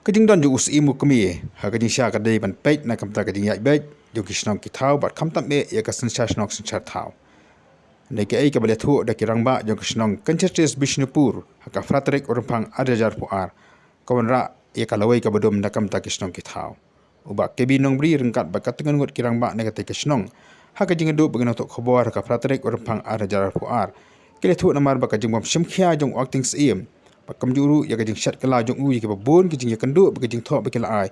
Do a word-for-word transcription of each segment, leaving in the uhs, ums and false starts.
Ka jingdon jong u Syiem u Kmie ha ka jingshai ka dei ban peit na ka bynta ka jingïaid beit jong ki shnong ki thaw bad khamtam eh ïa ka synshar shnong synshar thaw. Hynrei kaei kaba la ïathuh da ki rangbah jong ka shnong Kanchestres Bishnupur ha ka phra tarik u Rymphang ar hajar arphew ar ka wanrah ïa ka lawei kaba dum na ka bynta ki shnong ki thaw. U Bah K B Nongbri ryngkat bad ka tyngen ngut ki rangbah na katei ka shnong ha ka jingïaduh bad ki nongthoh khubor ha ka phra tarik u Rymphang ar hajar arphew ar ki la ïathuh namar ba ka jingbym shim khia jong u Acting Syiem bad kumjuh ruh ïa ka jingshet kylla jong u ïa kiba bun ki jingïakynduh bad ki jingthoh ba ki la ai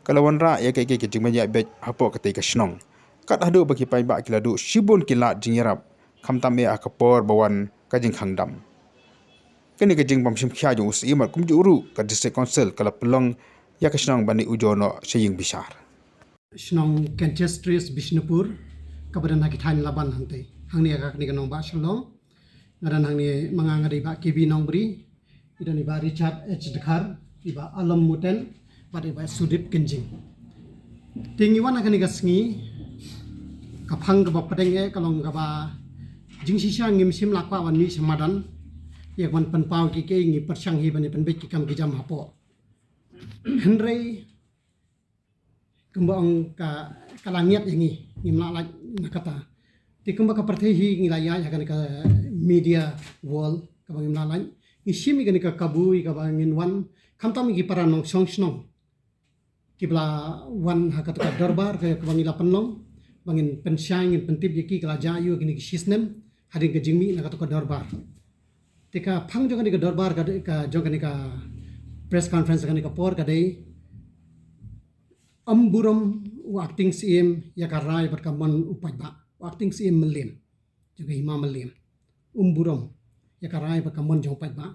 ka la wanrah ïa kaei kaei ka jingmyntoi beit hapoh katei ka shnong. Kat haduh ba ki paidbah ki la duh shibun ki lad jingïarap khamtam eh ha ka por ba wan ka jingkhang dam. Kane ka jingbym shim khia jong u Syiem bad kumjuh ruh ka District Council ka la pynlong ïa ka shnong ban ïa ujor noh sha ïing bishar. Shnong Kanchestres Bishnupur kaba don ha ki thaiñ Laban hangtei. Hangne ha kane ka nongbah Shillong. Nga don hangne, ma nga nga dei Bah K B Nongbri, i don i Bah Richard H Dkhar, i Bah Alom Muten bad i Bah Sudip Kynjing. Te ngi wan ha kane ka sngi, ka phang kaba pdeng eh ka long kaba jingshisha ngim shym la kwah ban mih sha madan ïa ka ban pynpaw kiei kiei, ngi pyrshang hi ban ïa pynbeit ki kam ki jam hapoh. Hynrei kumba ong ka, ka la ngiat ïa ngi, ngim lah lait na kata. Te kumba ka pyrthei hi ngi la ïaid ha kane ka media world kaba ngim lah lait. Ngi shim ïa kane ka kabu ïa kaba ngin wan khamtam ïa ki para nongshong shnong kiba la wan ha kato ka dorbar kaba ngi la pynlong ba ngin pynshai, ngin pyntip ïa ki ka la jia ïa kine ki shisnem hadien ka jingmih na kato ka dorbar. Te ka phang jong kane ka dorbar ka, ka jong kane ka press conference kane ka por ka dei, ym burom u Acting Syiem ïa ka rai bad ka mon u paidbah. U Acting Syiem Mylliem jong ka hima Mylliem, ym burom ïa ka rai bad ka mon jong u paidbah.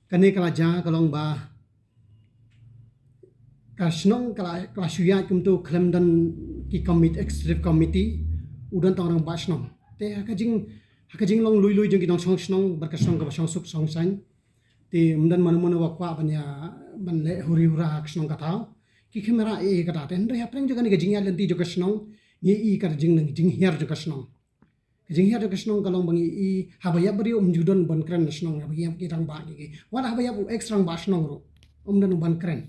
Kane ka la jia ka long ba ka shnong ka la, ka la shu ïaid kumto khlem don ki commit-, executive committee, u don tang rangbah shnong. Te ha ka jing, ha ka jinglong lui lui jong ki nongshong shnong bad ka shnong kaba shong suk shong saiñ, te ym don mano mano ba kwah ban ïa, ban leh huri hura ha ka shnong ka thaw. Ki kham ïa rah ei ei kata, te hynrei hapdeng jong kane ka jingïaid lynti jong ka shnong ngi ïohi ka jing, jinghiar jong ka shnong. Ka jinghiar jong ka shnong ka long ba ngi ïohi haba ïap briew ym ju don ban kren na shnong, haba ïap ki rangbah ki, wat haba ïap u ex rangbah shnong ruh ym don ban kren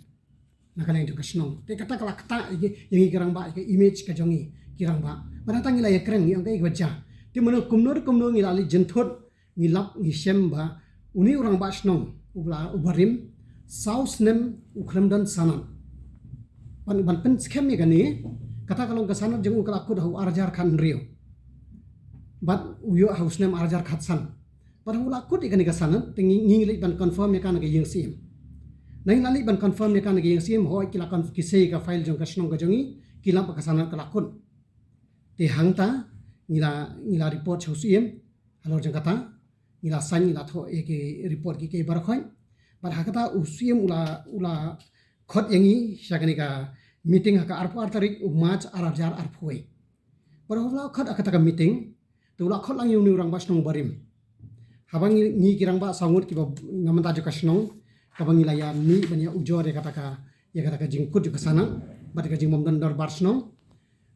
na ka liang jong ka shnong. Te kata ka la ktah ïa ngi ki rangbah, ïa ka image ka jong ngi ki rangbah. Bad hangta ngi la ïakren, ngi ong kaei kaba jia. Te mano kumno kumno ngi la leit jynthut, ngi lap ngi shem ba une u rangbah shnong uba la, uba rim saw snem u khlem don sanad. Ban, ban pynskhem ïa kane, kata ka long ka sanad jong u ka la kut ha u ar hajar khathynriew bad u ïoh ha u snem ar hajar khatsan. Bad ha u la kut ïa kane ka sanad te ngi, ngi leit ban confirm ïa ka na ka ïing Syiem. Na ngi la leit ban confirm ïa ka na ka ïing Syiem, hooid ki la conf-, ki sei ka file jong ka shnong ka jong ngi, ki lap ba ka sanad ka la kut. Te hangta ngi la, ngi la report sha u Syiem. Halor jong kata ngi la sign, ngi la thoh ïa ki report kiei kiei baroh khoit. Bad ha kata u Syiem u la, u la khot ïa ngi sha kane ka meeting ha ka arphew ar tarik u March ar hajar arphew wei. Bad u la khot ha kata ka meeting te u la khot lang ïa une u rangbah shnong barim. Haba ngi, ngi ki rangbah saw ngut kiba na bynta jong ka shnong kaba ngi la ïa mih ban ïa ujor ïa kata ka, ïa kata ka jingkut jong ka sanad bad ka jingbym don dorbar shnong.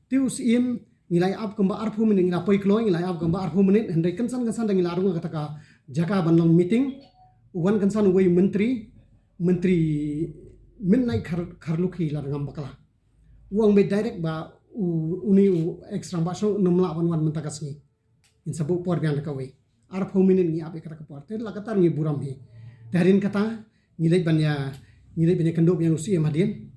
Te u Syiem ngi la ïa ap kumba arphew minit, ngi la poi kloi, ngi la ïa ap kumba arphew minit, hynrei kynsan kynsan da ngi la rung ha kata ka jaka ban long meeting, u wan kynsan uwei u myntri, myntri Midnight Khar-, Kharlukhi Ladngam Bakla. U ong beit direct ba u, une u ex rangbah shnong um lah ban wan mynta ka sngi. Ngin sa buh por biang da kawei. Arphew minit ngi ap ïa kata ka por. Te la katta ngi burom hi. Te hadien kata ngi leit ban ïa, ngi leit ban ïa kynduh biang u Syiem hadien.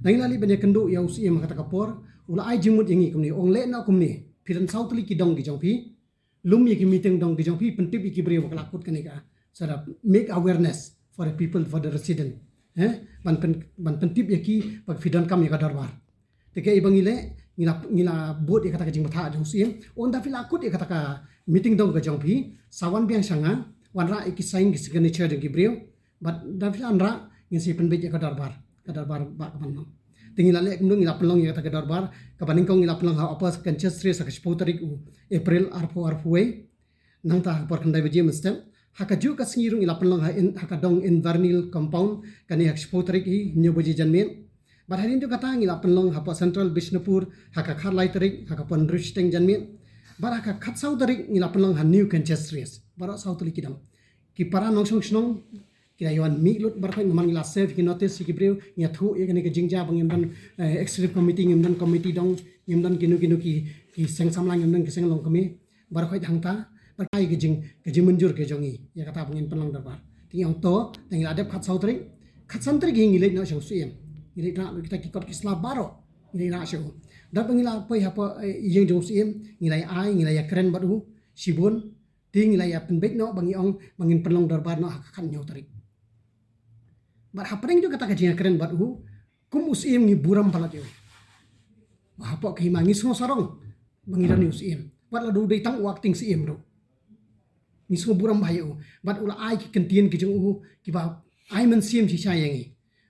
Da ngi la leit ban ïa kynduh ïa u Syiem ha kata ka por, u la ai jingmut ïa ngi kumne, ong leh noh kumne. Phi don saw tylli ki dong ki jong phi. Lum ïa ki meeting dong ki jong phi, pyntip ïa ki briew ba ka la kut kane ka. Sort of make awareness for the people, for the resident. Eh? Ban pyn-, ban pyntip ïa ki ba phi donkam ïa ka dorbar. Te kaei ba ngi leh, ngi la, ngi la bud ïa kata ka jingbthah jong u Syiem. Ynda phi la kut ïa kata ka meeting dong ka jong phi, sa wan biang sha nga, wanrah ïa ki sign ki signature jong ki briew. Bad da phi la wanrah, ngin sa pynbeit ïa ka dorbar, ka dorbar bah ka ban long. Te ngi la leh kumno, ngi la pynlong ïa kata ka dorbar, kaba nyngkong ngi la pynlong ha Upper Kanchestres ha ka shiphew tarik u April arphew arphew wei. Nangta ha ka por khyndai baje mynstep. Ha kajuh ka sngi ruh ngi la pynlong ha in-, ha ka dong Inverness Compound, kane ha ka shiphew tarik hi, hynñiew baje janmiet. Bad hadien jong kata ngi la pynlong hapoh Central Bishnupur ha ka khatlai tarik ha ka por hynriew shiteng janmiet. Bad ha ka khatsaw tarik ngi la pynlong ha New Kanchestres. Baroh saw tylli ki dong. Ki para nongshong shnong Ïa wan mih lut baroh khoit, namar ngi la serve ki notice ïa ki briew, ngi ïathuh ïa kane ka jingjia ba ngim don, eh, executive committee, ngim don committee dong, ngim don kino kino ki, ki seng samla, ngim don ki seng longkmie. Baroh khoit hangta, baroh khoit ka jing, ka jingmynjur ka jong ngi ïa kata ba ngin pynlong dorbar. Te ngi ong to, te ngi la dep khatsaw tarik, khatsan tarik hi ngi leit noh sha u Syiem. Ngi leit rah lut kita ki kot ki sla baroh. Ngi leit rah sha u. Dap ba ngi la poi hapoh, eh, ïing jong u Syiem, ngi la ïa ai, ngi la ïa kren bad u shibun. Te ngi la ïa pynbeit noh ba ngi ong ba ngin pynlong dorbar noh ha ka khathynñiew tarik. Bad hapdeng jong kata ka jingïakren bad u, kum u Syiem ngi burom palat ïa u. Ba hapoh ka hima ngi sngew sarong ba ngi don ïa u Syiem. Wat la u dei tang u acting Syiem ruh, ngi sngew burom bha ïa u. Bad u la ai ki kyntien ki jong u kiba ai mynsiem shisha ïa ngi.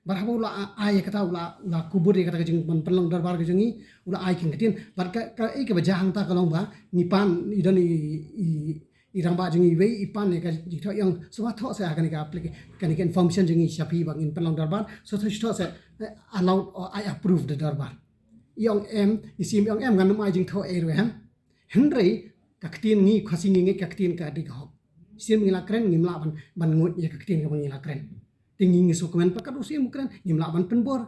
Bad haba u la ai ïa kata, u la, u la kubur ïa kata ka jingpynlong dorbar ka jong ngi, u la ai ki kyntien. Bad ka, kaei kaba jia hangta ka long ba ngi pan, i don i, i, i rangbah jong ngi iwei i pan ïa ka jingthoh, i ong sngewbha thoh seh ha kane ka applica-, kane ka information jong ngi sha phi ba ngin pynlong dorbar. Sngewbha thoh seh, eh, allowed or I approve the dorbar. I ong em, i Syiem i ong em, ngan ym ai jingthoh ei ruh em. Hynrei ka ktien ngi Khasi ngi ngeit ka ktien ka dei ka hok. Syiem ngi la kren, ngim lah ban, ban nguid ïa ka ktien kaba ngi la kren. Te ngi, ngi sngewkmen pat kat u Syiem u kren, ngim lah ban pynbor.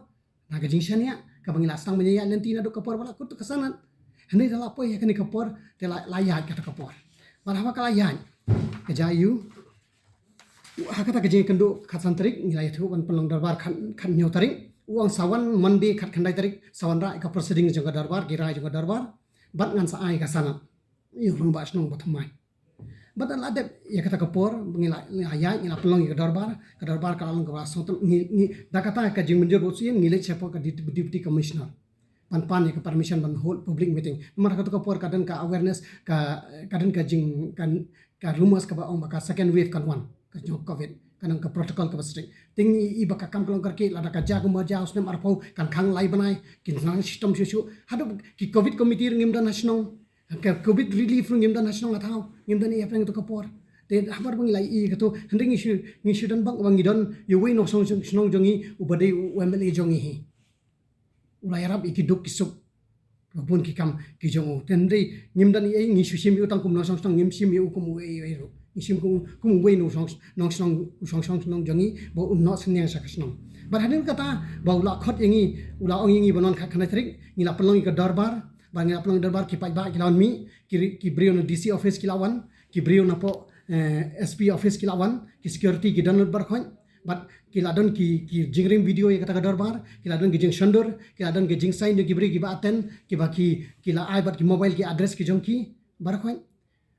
Na ka jingshaniah kaba ngi la sdang ban ïaid lynti naduh ka por ba la kut ka sanad. Hynrei da la poi ha kane ka por, te la, la ïaid kata ka por. Bad haba ka la ïaid, ka jia ïa u, ha kata ka jingïakynduh khatsan tarik, ngi la ïathuh ban pynlong dorbar khat, khathynñiew tarik. U ong sa wan Monday khatkhyndai tarik, sa wanrah ïa ka proceeding jong ka dorbar, ki rai jong ka dorbar. Bad ngan sa ai ka sanad ïa u rangbah shnong ba thymmai. Bad da la dep ïa kata ka por, ngi la, ngi la ïaid, ngi la pynlong ïa ka dorbar, ka dorbar ka la long kaba sngewtynnat, ngi, ngi, da kata ka jingmynjur bad u Syiem, ngi leit shapoh ka Deputy, Deputy Commissioner ban pan ïa ka permission ban hold public meeting. Namar kata ka por ka don ka awareness, ka, ka don ka jing, ka, ka rumors kaba ong ba ka second wave kan wan, ka jong covid, ka don ka protocol kaba strict. Te ngi i ba ka kam ka long kyrkieh, lada ka jia kumba jia u snem arphew, kan khang lai bnai, kin nang shitom shuh shuh. Haduh ki covid committee ruh ngim don ha shnong. Ka covid relief ruh ngim don ha shnong, nga thaw ngim don ïa pyrshah ïa kato ka por. Te habar ba ngi la ïohi kato, hynrei ngi shu, ngi shu don bang ba ngi don ïa uwei u nongshong shnong jong ngi uba dei u M L A jong ngi hi. U la ïarap ïa ki duk ki suk, bun ki kam ki jong u. Te hynrei ngim don ei ei, ngi shu shim ïa u tang kum u nongshong shnong, ngim shim ïa u kum uwei uwei ruh. Ngi shim kum, kum uwei u nongshong, nongshong, u nongshong shnong jong ngi ba un noh synñiang sha ka shnong. Bad hadien kata ba u la khot ïa ngi, u la ong ïa ngi ba non khatkhyndai tarik ngi la pynlong ïa ka dorbar. Ba ngi la pynlong dorbar, ki paidbah ki la wan mih, ki, ki briew na D C office ki la wan, ki briew napoh, eh, S P office ki la wan, ki security ki don lut baroh khoit. Bad ki la don ki, ki jingrim video ïa kata ka dorbar, ki la don ki jingshondur, ki la don ki jingsign jong ki briew kiba attend, kiba ki, ki la ai bad ki mobile ki address ki jong ki baroh khoit.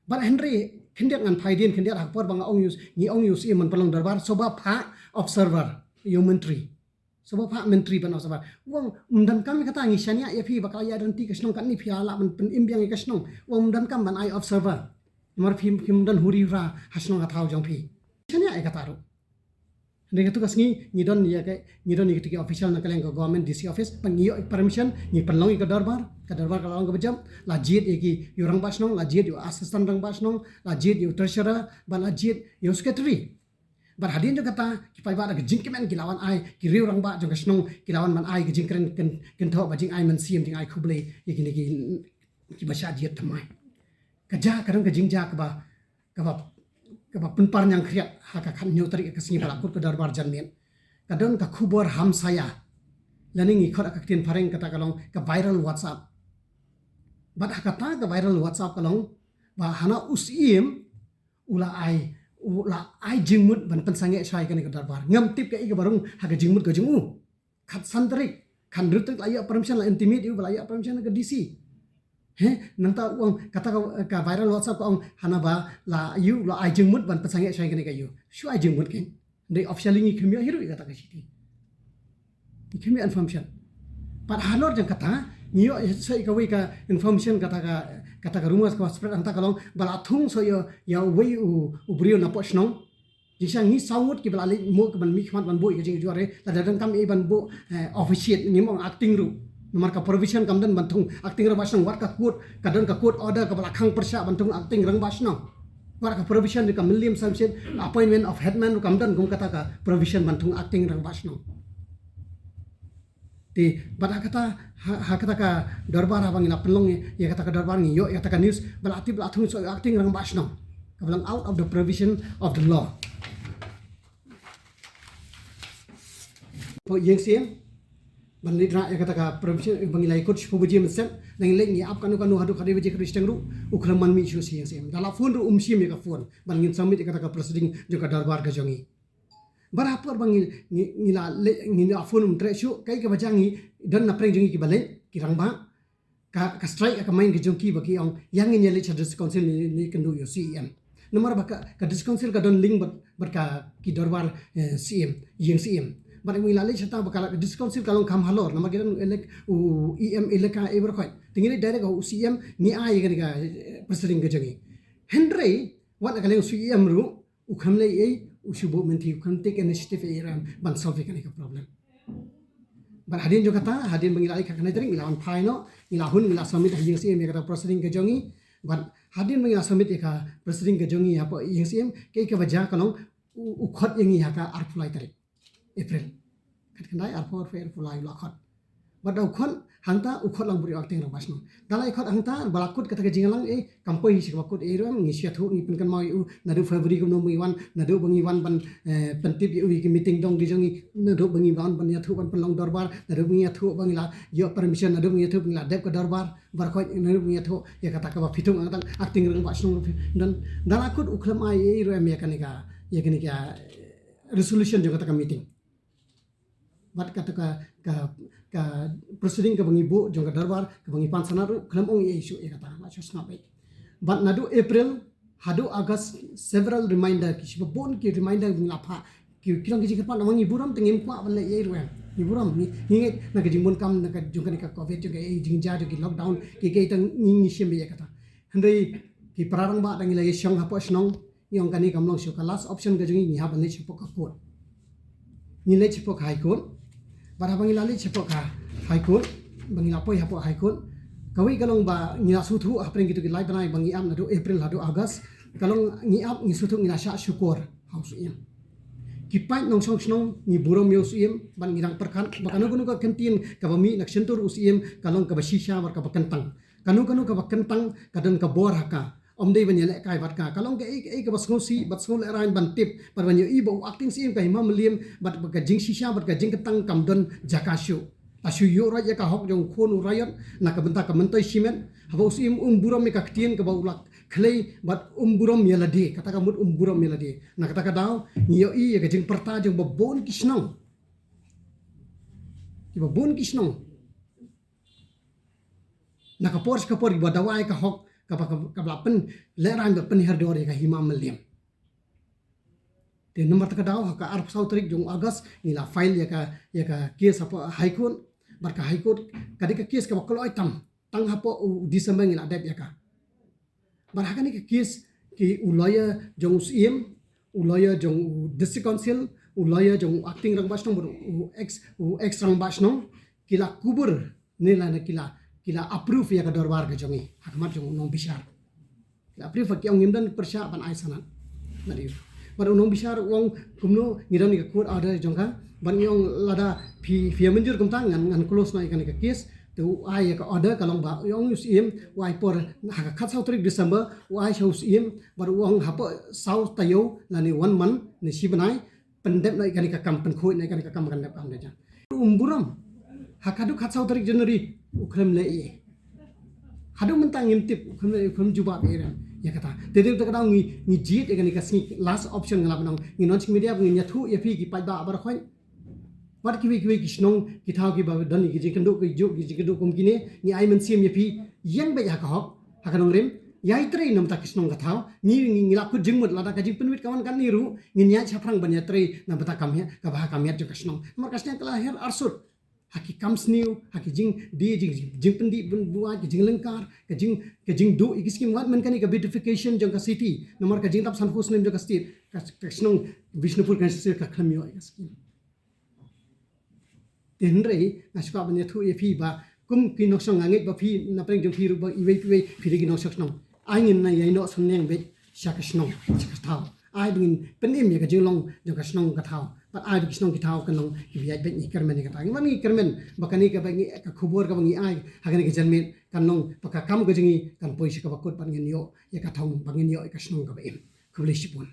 Bad hynrei khyndiat ngan phai dien, khyndiat ha ka por ba nga ong ïa u, ngi ong ïa u Syiem ban pynlong dorbar, sngewbha phah observer ïa u Myntri. Sngewbha phah Myntri ban observer. U ong ym donkam ïa kata, ngi shaniah ïa phi ba ka la ïaid lynti ka shnong katne, phi la lah ban pynim biang ïa ka shnong. U ong ym donkam ban ai observer. Namar phi, phim don huri hura ha shnong ha thaw jong phi. Shaniah ïa kata ruh. Hynrei kato ka sngi ngi don ïa ka, ngi don ïa kita ki official na ka liang ka government, D C office, ba ngi ïoh permission, ngi pynlong ïa ka dorbar. Ka dorbar ka la long kaba jop. La jied ïa ki, ïa u rangbah shnong, la jied ïa u assistant rangbah shnong, la jied ïa u treasurer, bad la jied ïa u secretary. Bad hadien jong kata, ki paidbah da ka jingkmen ki la wan ai, ki riew rangbah jong ka shnong ki la wan ban ai ka jingkren kyn, kynthoh bad jingai mynsiem, jingai khublei ïa kine ki, kiba shah jied thymmai. Ka jia, ka don ka jingjia kaba, kaba, kaba pynpar ñiangkhriat ha ka khathynñiew tarik, ka sngi ba la kut ka dorbar janmiet. Ka don ka khubor hamsaya, lane ngi khot ha ka ktien phareng kata ka long ka viral WhatsApp. Bad ha kata ka viral WhatsApp ka long ba hana u Syiem u la ai, u la ai jingmut ban pynsangeh shai kane ka dorbar. Ngam tip kaei kaba rung ha ka jingmut ka jong u. Khatsan tarik, khathynriew tarik la ïoh permission, la intimate ïa u ba la ïoh permission na ka D C. He, nangta u ong, kata ka, ka viral WhatsApp ka ong hana ba la ïa u la ai jingmut ban pynsangeh shai kane ka ïa u. Shu ai jingmut kein. Hynrei officially ngi khlem ïoh hi ruh ïa kata ka shithi. Ngi khlem ïoh information. Bad halor jong kata, ngi ïoh shuh ïa kawei ka information, kata ka, kata ka rumors kaba spread hangta ka long ba la thung shuh ïa, ïa uwei u, u briew napoh shnong. Jingshisha ngi saw ngut kiba la leit, mo, kiban mihkhmat ban buh ïa ka jingïajuh re, lada donkam ei ban buh, eh, officiate, ngim ong acting ruh. Namar ka provision kam don ban thung acting rangbah shnong, wat ka court, ka don ka court order kaba la khang pyrshah ban thung acting rangbah shnong. Wat ka provision ruh ka Mylliem Symshiat, appointment of headman ruh kam don kum kata ka provision ban thung acting rangbah shnong. Te bad ha kata, ha, ha kata ka dorbar haba ngi la pynlong ïa, ïa kata ka dorbar, ngi ïoh ïa kata ka news ba la tip ba la thung shuh acting rangbah shnong. Kaba long out of the provision of the law. Poi ïing siem ban leit rah ïa kata ka permission ba ngi la ïakut shiphew baje mynstep. Ngi leit ngi ap kano kano haduh khatwei baje khatwei shiteng ruh u khlem man mih shuh sha ïing siem. Da la phone ruh um shim ïa ka phone ban ngin submit ïa kata ka proceeding jong ka dorbar ka jong ngi. Bad ha por ba ngi, ngi, ngi la leit, ngi la phone um treh shuh, kaei kaba jia, ngi don na pdeng jong ngi kiba leit, ki rangbah. Ka, ka strike ka mind ka jong ki ba ki ong, ïa ngin ïa leit sha District Council ne, ne kynduh ïa u C E M. Namar ba ka, ka District Council ka don link bad, bad ka ki dorbar, eh, C E M, ïing C E M. Bad ngi la leit shata ba ka la, ka District Council ka long kham halor, namar ki don elek, u E M elaka e baroh khoit. Te ngi leit direct ha u C E M, ngi ai ïa kane ka, eh, proceeding ka jong ngi. Hynrei wat na ka liang u C E M ruh, u khlem leh ei, u shu buh mynthi, u khlem take initiative ei ruh em ban solve ïa kane ka problem. Bad hadien jong kata, hadien ba ngi la leit ka khyndai tarik, ngi la wan phai noh, ngi la hun, ngi la submit ha ïing C E M ïa kata proceeding ka jong ngi. Bad hadien ba ngi la submit ïa ka proceeding ka jong ngi hapoh ïing C E M, kaei kaba jia ka long u, u khot ïa ngi ha ka arphew lai tarik April. Khatkhyndai, arphew, arphew, arphew lai u la khot. Bad da u khot hangta, u khot lang bad u acting rangbah shnong. Da la ïa khot hangta, ba la kut kata ka jingïalang, eh, kam poi hi sha kaba kut ei ruh em, ngi shu ïathuh, ngi pynkynmaw ïa u naduh February kumno ba ngi wan, naduh ba ngi wan ban, eh, pyntip ïa u ïa ki meeting dong ki jong ngi, naduh ba ngi wan ban ïathuh ban pynlong dorbar, naduh ba ngi ïathuh ba ngi la ïoh permission, naduh ba ngi ïathuh ba ngi la dep ka dorbar, baroh khoit, naduh ba ngi ïathuh ïa kata kaba phi thung hangta, acting rangbah shnong ruh phi don. Da la kut u khlem ai ei ruh em ïa kane ka, ïa kane ka, eh, resolution jong kata ka meeting. Bad kata ka, ka, ka proceeding kaba ngi buh jong ka dorbar, kaba ngi pan sanad ruh, khlem ong ei shuh ïa kata, la shu sngap beit. Bad naduh April haduh August, several reminder, ki shibun ki reminder ba ngi la phah, ki, ki long ki jingkyrpad, namar ngi burom, te ngim kwah ban leh ei ruh em. Ngi burom, ngi, ngi ngeit na ka jingbun kam, na ka jong kane ka covid, jong ka ei jingjia, jong ki lockdown, ki, ki, te ngi, ngi shim ïa kata. Hynrei ki para rangbah, da ngi la ïashong hapoh shnong, ngi ong kane kam long shuh, ka last option ka jong ngi, ngi hap ban leit shapoh ka court. Ngi leit shapoh ka High Court. Bad haba ngi la leit shapoh ka High Court, ba ngi la poi hapoh High Court, kawei ka long ba ngi la sngewthuh hapdeng kito ki lai bnai ba ngi ap naduh April haduh August, ka long ngi ap, ngi sngewthuh ngi la shah shukor ha u Syiem. Ki paid nongshong shnong ngi burom ïa u Syiem, bad ngi dang pyrkhat ba kano kano ka kyntien kaba mih na ka shyntur u Syiem ka long kaba shisha bad kaba kyntang. Kano kano kaba kyntang ka don ka bor ha ka. Ym dei ban ïalehkai bad ka. Ka long kaei kaei kaba sngewsih bad sngewlehraiñ ban tip bad ban ïohi ba u acting Syiem ka Hima Mylliem bad, bad ka jingshisha bad ka jingkyntang kam don jaka shuh. La shu ïuhroit ïa ka hok jong u khun u raiot na ka bynta ka myntoi shimet. Haba u Syiem um burom ïa ka ktien kaba u la khlei bad um burom ïa lade, kata ka mut um burom ïa lade. Na kata ka daw ngi ïohi ïa ka jingpyrta jong babun ki shnong. Ki babun ki shnong. Na ka por sha ka por kiba dawa ïa ka hok kaba, kaba, kaba la pynlehraiñ bad pynhiar dor ïa ka Hima Mylliem. Te namar kata ka daw ha ka arphew saw tarik jong u August ngi la file ïa ka, ïa ka case hapoh High Court. Bad ka High Court ka dei ka case kaba kloi tam. Tang hapoh u December ngi la dep ïa ka. Bad ha kane ka case ki u lawyer jong u Syiem, u lawyer jong u District Council, u lawyer jong u acting rangbah shnong bad u ex, u ex rangbah shnong, ki la kubur ne lane ki la, ki la approve ïa ka dorbar ka jong ngi ha khmat jong u nongbishar. Ki la approve, ki ong ngim don pyrshah ban ai sanad. Bad ïa u, bad u nongbishar u ong kumno ngi don ïa ka court order jong ka. Bad ngi ong lada phi, phi ïa mynjur kumta ngan, ngan close noh ïa kane ka case. Te u ai ïa ka order ka long ba u ong u Syiem, u ai por ha ka khatsaw tarik December, u ai sha u Syiem, bad u ong hapoh saw taïew lane one month ne shi bnai, pyndep noh ïa kane ka kam, pynkhuid noh ïa kane ka kam, kan dep kam da jan. Um burom. Ha ka dei khatsaw tarik January u khlem leh ei. Haduh mynta ngim tip, u khlem leh ei, u khlem jubab ei ruh em ïa kata. Te dei kata ka daw ngi, ngi jied ïa kane ka sngi, last option nga la ban ong. Ngi Nongshong Media ngin ïathuh ïa phi ki paidbah baroh khoit. Bad kiwei kiwei ki shnong ki thaw kiba don ki jingkynduh, ki juk ki jingkynduh kum kine, ngi ai mynsiem ïa phi, ïeng beit ha ka hok, ha ka nongrim, ïai trei na bynta ka shnong ka thaw. Ngi, ngi, ngi la kut jingmut lada ka jingpynwit ka wan katne ruh, ngin ïaid shaphrang ban ïatrei na bynta ka miat, kaba ha ka miat jong ka shnong. Namar ka shnong ka la hiar arsut ha ki kam sniew, ha ki jingdie, jing, jing, jingpyndih bun buaid, ki jinglyngkar, ka jing, ka jingduh ïa ki skim, wat man kane ka beautification jong ka city. Namar ka jingdap sanphew snem jong ka state, ka, ka shnong Bishnupur ka, ka khlem ïoh ïa ka skim. Te hynrei nga shu kwah ban ïathuh ïa phi ba kum ki nongshong, nga ngeit ba phi na pdeng jong phi ruh ba iwei pa iwei phi dei ki nongshong shnong. Ai ngin ïai noh synñiang beit sha ka shnong, sha ka thaw. Ai ba ngin pynim ïa ka jinglong jong ka shnong ka thaw. Bad ai ba ki shnong ki thaw kan long kiba ïaid beit. Ngi kyrmen ïa kata. Ngi, ngi kyrmen ba kane kaba ngi, ka khubor kaba ngi ai ha kane ka janmiet kan long ba ka kam ka jong ngi kan poi sha kaba kut bad ngin ïoh ïa ka thong, ba ngin ïoh ïa ka shnong kaba im. Khublei shibun.